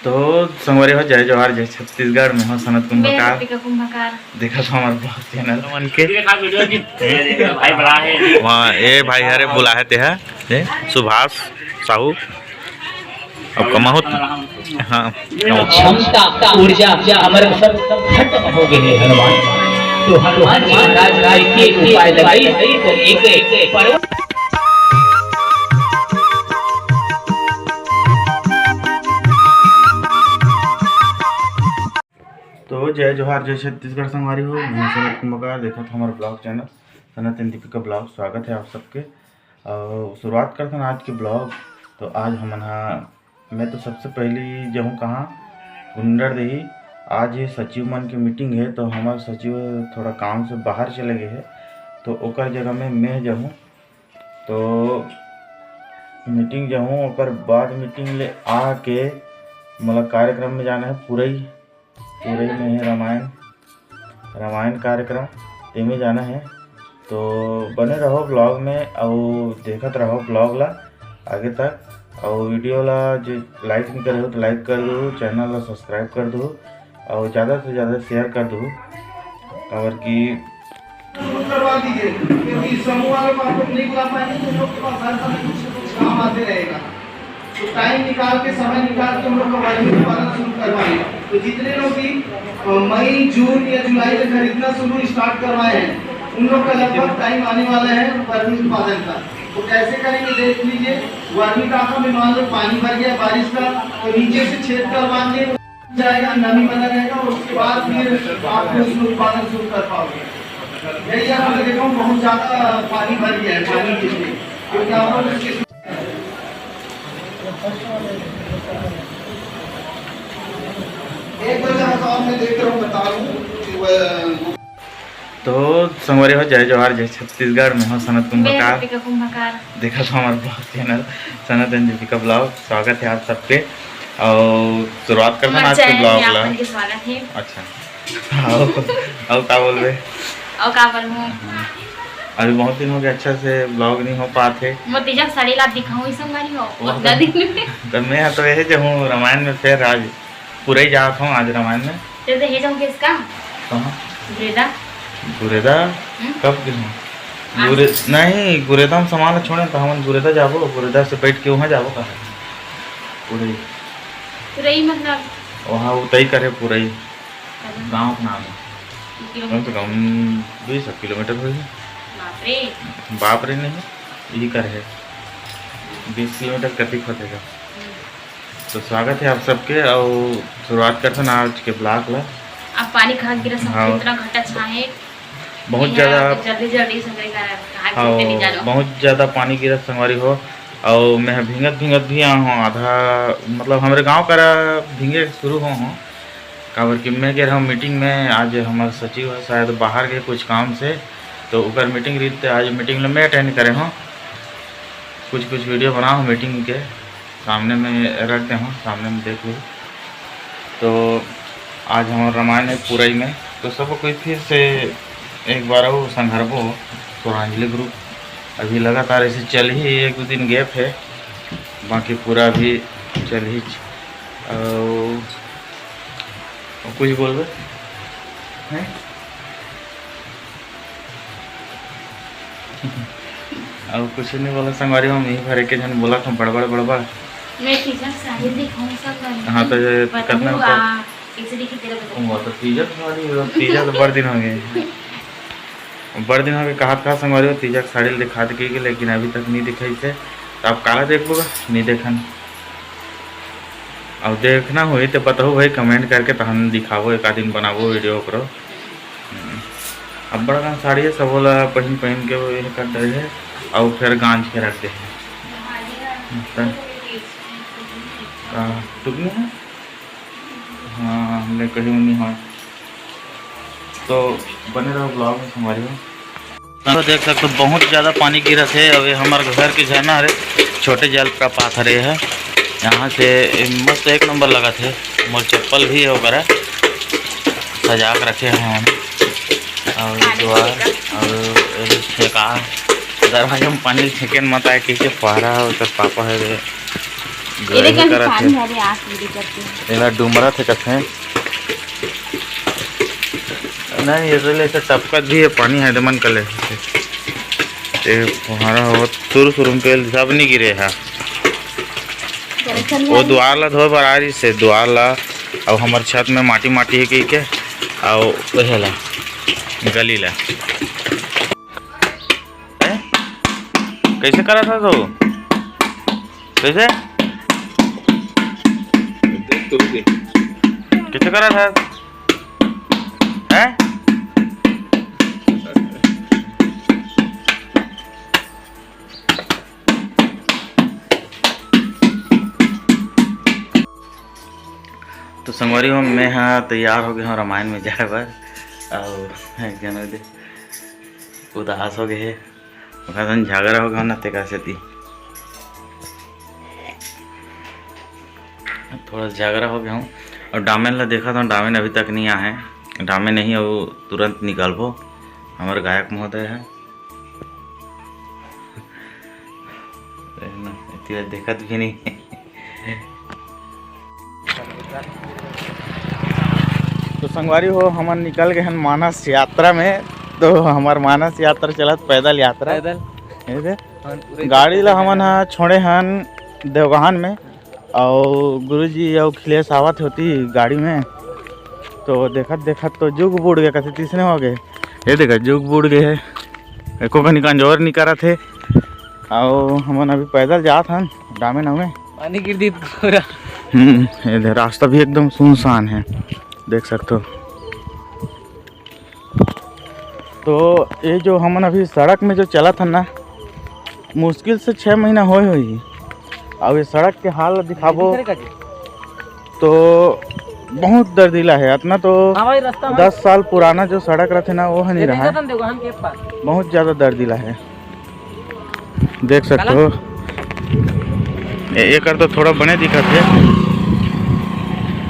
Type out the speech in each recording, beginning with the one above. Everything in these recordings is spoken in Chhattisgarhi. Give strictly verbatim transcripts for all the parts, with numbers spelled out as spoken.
तो संगवारी हो, जय जोहार, जय छत्तीसगढ़। मैं हूं सनत कुंभकार। देखत हो हमार vlog channel मन के। भाई बड़ा है। वाह, ए भाई, अरे बुला है ते है, ए सुभाष साहू। अब कमाहूँ। हाँ, कमाहूँ। क्षमता, ऊर्जा, हमारे सब खत्म हो गए हैं हनुमान। तो हनुमान जी महाराज ने एक उपाय लगाई, तो एक पर्वत तो जय जोहार, जय छत्तीसगढ़ संगवारी हो। मैं सनत कुंभकार, देखत हो हमार vlog channel Sanat and Deepika vlog। स्वागत है आप सबके। और शुरुआत करथन आज के vlog। तो आज हमन हा, मैं तो सबसे पहली जाहूँ कहाँ, गुंडरदेही। आज ये सचिव मन के meeting है, तो हमार सचिव थोड़ा काम से बाहर चले गए है, तो ओकर जगह में मैं जाहूँ। तो meeting जाहूँ, ओकर बाद meeting ले आके मोला कार्यक्रम में जाना है, पुरई, पुरई में है रामायण, रामायण कार्यक्रम, तेमे जाना है। तो बने रहो vlog में, अउ देखत रहो vlog ला आगे तक, अउ video ला जो like नहीं करे हो तो like कर दो, channel ला subscribe कर दो, अउ ज़्यादा से ज़्यादा share कर दो, काबर कि करवा दीजिए, क्योंकि समूह वालों को आप लोग नहीं बुला पाएंगे, तो उन लोग के पास हर समय कुछ ना कुछ काम आते रहेगा। तो टाइम निकाल के, समय निकाल के हम लोग का वर्मी उत्पादन शुरू करवाएंगे। तो जितने लोग भी, अ, मई, जून या जुलाई में खरीदना शुरू, स्टार्ट करवाए हैं, उन लोग का लगभग टाइम आने वाला है वर्मी उत्पादन का। तो कैसे करेंगे, देख लीजिए। वर्मी का आपका, मान लो, पानी भर गया बारिश का, तो नीचे से छेद करवा के जाएगा, नमी बना रहेगा, और उसके बाद फिर आप उसमें उत्पादन शुरू कर पाओगे। यही यहाँ पे देखो, बहुत ज्यादा पानी भर गया है, पानी के लिए, क्योंकि आप लोग इसके एक वजह बताओ, मैं देख रहा हूँ, बता रहा हूँ कि वह तो संगवारी हो, जय जोहार, जय छत्तीसगढ़। मैं हूं सनत मैं कुंभकार। दीपिका कुंभकार। देखत हो हमार vlog channel Sanat and Deepika vlog। स्वागत है आप सबके। और शुरुआत करथन हमारे आज के channel vlog में आप ला। मन के स्वागत है। अच्छा। अउ, अउ का बोलबे? अउ का बोलबो? अभी बहुत दिन हो गए, अच्छा से vlog नहीं हो पात है। मोर तीजा के साड़ी ला दिखाऊं, ई संगवारी हो, वाह। उतना दिन में। तो मैं तो यही जाहूँ रामायण में, फिर आज पुरई जात हूँ आज रामायण में। तेरे तो हे जाऊंगी इसका। कहाँ? गुरेदा। गुरेदा? हम्म? कब के हूँ? आज। गुरे-, नहीं, गुरेदा में सामान छोड़े तो हमन गुरेदा जाबो, गुरेदा से बैठ के वहाँ जाबो कहाँ? पुरई। पुरई मतलब? वहाँ उतई करे पुरई। कहाँ? गाँव के नाम है। किलोमीटर? कम से कम बीस किलोमीटर होही। बाप रे। बाप रे नहीं, यही कर है। बीस किलोमीटर कतिक होथे गा। हम्म। तो स्वागत है आप सबके, अउ शुरुआत करथन आज के vlog ला। अब पानी कहाँ गिरा, सब हाँ। इतना घटा छाहे। बहुत यहाँ ज्यादा। जल्दी जल्दी सब एक, कहाँ हाँ, घूमने नहीं जानो। बहुत ज्यादा पानी गिरा संगवारी हो, अउ मैं भींगत भींगत भी आ हूँ आधा, मतलब हमरे गाँव करा भींगे शुरू हो हूँ, काबर कि मैं गे रहूँ meeting में। आज हमर सचिव है शायद बाहर गए कुछ काम से, तो ओकर meeting रहिस, आज meeting ला मैं attend करे हूँ। कुछ कुछ video बना हूँ meeting के। सामने में रख दे हूँ, सामने में देख लो। तो आज हमार रामायण है पुरई में, तो सब कोई फिर से एक बार अउ संघरबो स्वरांजलि group। अभी लगातार ऐसे चलही, एक दो दिन gap है, बाकी पूरा अभी चलही। अउ कुछ बोलबे? हैं? अउ कुछ नहीं बोला संगवारी, हम यही भर के झन बोला था बड़बड़ बड़बड़। मैं तीजा के साड़ी दिखाऊं संगवारी। हाँ, तो ये पता कितना नहीं ऊपर? हुआ, कैसे दिखी तेरे को? वो तो तीजा के साड़ी, वो तीजा तो बड़ दिन हो गए। बड़ दिन हो गए, कहा था संगवारी, वो तीजा के साड़ी दिखा दे के, लेकिन अभी तक नहीं दिखाई से। तो आप काला देखबो गा? नहीं देखन। अब देखना होई तो बताओ भाई, comment करके, तहन दिखाबो, एक आध दिन बनाबो video ओकरो। हम्म। अब्बड़ अकन साड़ी है, सबो ला पहिन पहिन के वो ये कर डरे है, अउ फिर गांज के रख दे है। त-, का टुकनी है? हाँ, हमने कहीं नहीं हो। तो बने रहो vlog में संगवारी हो। तो देख सकते हो, बहुत ज़्यादा पानी गिरत है। अभी हमारे घर के झरना हरे, छोटे जलप्रपात हरे है। यहाँ से मस्त एक नंबर लगत है। मोर चप्पल भी है ओकरा, सजा के रखे हैं हम। और द्वार और एदे ठेका, दरवाजा में पानी फेंके मत आए, कइसे फुहारा हो, ओकर पापा हे रे। ये देख, गरही करत पानी हे। हरे आस गिरी करके। एला डुमरत हे कथे। नहीं, ये तो ले से टपकत भी हे पानी, हे मन कले। ये फुहारा हो, शुरू शुरू में तेल सब नहीं गिरे हे। वो दुआर ला धोए बर आ रही से, दुआर ला, अउ हमर छत में माटी माटी हे कहि के, अउ ओहे ला, गली ला। हैं? कइसे करत हस तू? कइसे? कइसे करत हस? हैं? तो संगवारी हो, मैं हा तैयार हो गए हूँ रामायण में जाए बर। अउ एक जन ओदे उदास हो गए हे, ओकर संग झगड़ा हो गया ना, तेकर सेती थोड़ा झगड़ा हो गया हूँ। और डामेन ला देखा था, डामेन अभी तक नहीं आए हैं। डामेन नहीं, वो तुरंत निकालबो। हमारे गायक महोदय है। देखत भी नहीं। तो संगवारी हो, हमन निकल गए हन मानस यात्रा में। तो हमार मानस यात्रा चलत पैदल यात्रा। पैदल। ये दे। हमन पूरे गाड़ी ला हमन ह छोड़े हन देवगहन में, अउ गुरुजी अउ अखिलेश आवत होती गाड़ी में। तो देखत देखत तो जुग बुड़ गए, कथे तीसने हो गए। ये देखा, जुग बुड़ गए है, एको कनी कंजोर निकरत हे। अउ हमन अभी पैदल जात हन डामे नामे। पानी गिर दी पूरा। हम्म, ये दे, रास्ता भी एकदम सुनसान है, देख सकते हो। तो ये जो हमन अभी सड़क में जो चलत हन ना, मुश्किल से छः महीना होए होही। अब ये सड़क के हाल दिखाबो तो बहुत दर्दीला है। इतना तो हाँ भाई, रास्ता में दस साल पुराना जो सड़क रहते ना, वो ह नहीं ये रहा है। देखत हन, देखो, हम के पास। बहुत ज़्यादा दर्दीला है, देख सकते हो। ए-, एकर तो थोड़ा बने दिखत है।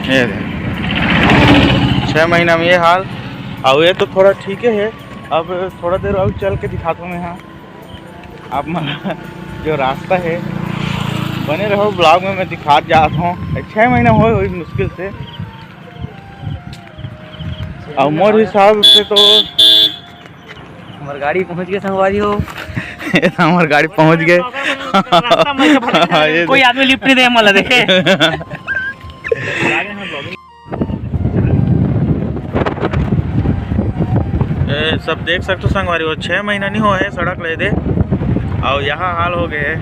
ये दे। छः महीना में ये हाल। और ये तो थोड़ा ठीक है। अब थोड़ा देर और चल के दिखाता हूँ मैं यहाँ आप मन जो रास्ता है। बने रहो vlog में, मैं दिखात जात हूँ। छः महीना होए होही मुश्किल से। और मोर हिसाब से तो हमार गाड़ी पहुंच गए संगवारी हो। हमार गाड़ी पहुंच गए। रास्ता में से भटक गए। हाँ, ये कोई आदमी lift नहीं दे, मला देखे। ए, सब देख सकते हो संगवारी हो, छः महीना नहीं होए सड़क ले दे, और यहाँ हाल हो गए।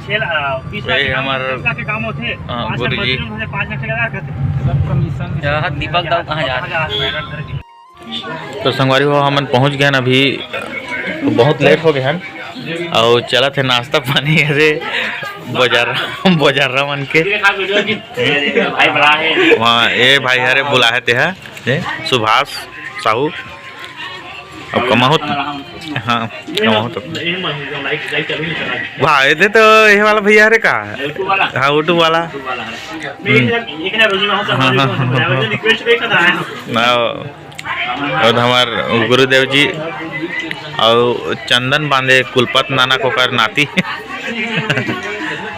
छः ला-, बीस लाख यही के काम, हमार, दस लाख के काम होथे, हाँ, पाँच लाख गुरुजी। मजदूर होथे, पाँच लाख ठेकेदार करथे। सब कमीशन। यहाँ दीपक दाऊ कहाँ जा रहे हैं? तो संगवारी हो, हमन पहुँच गए हन अभी, बहुत लेट हो गए हन, और चलत हे नाश्ता पानी हरे बजार, बजारा मन के। भाई बड़ा है। वहाँ ये भाई हरे बुलाए ते है, ये सुभाष साहू। अब कमाओ तो, हाँ, कमाओ तो। भाई, ये तो ये वाला भैया हरे का? YouTube वाला? हाँ, YouTube वाला। YouTube वाला है। हम्म। एक ना रोजी में हम सब हाँ, हाँ, हाँ, हाँ। Request पे करता है। ना, और हमार गुरुदेव जी और चंदन बांधे कुलपत नाना कोकर नाती।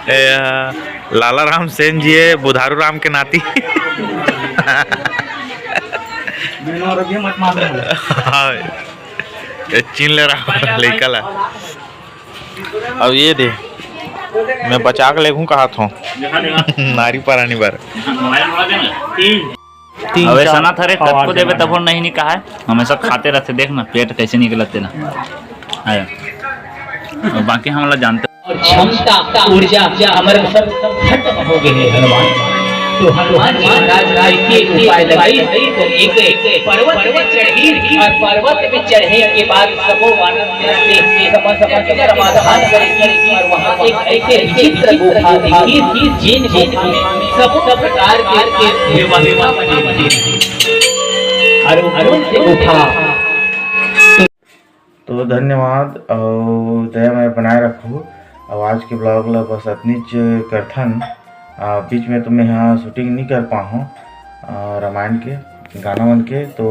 ए, लाला राम सेन जी है बुधारू राम के नाती। हाँ, ये चीन ले रहा लइका ला। अब ये दे, मैं बचा के लेगूँ कहा थो। नारी परानी बर। तीन अब ऐसा चार ना था रे, कतको देबे तब नहीं, नहीं कहा है, हमेशा खाते रहते। देख ना पेट कैसे निकलते ना। आया। और बाकी हम लोग जानते और क्षमता, ऊर्जा हमारे सब खत्म हो गए हैं हनुमान। तो हनुमान जी महाराज ने एक उपाय लगाई, तो एक पर्वत पे चढ़ी और पर्वत पे चढ़ने के बाद सबो वानर सेना के समस्त समाधान करेगी और वहाँ एक ऐसे विचित्र गुफा देखी, जिन गुफा में सब प्रकार के देवता बने रहते हैं। और उनसे गुफा तो धन्यवाद और दया मया बनाए रखो। और आज के vlog ला बस अतनीच करथन। आ, बीच में तो मैं यहाँ shooting नहीं कर पाहूँ, रामायण के गाना मन के। तो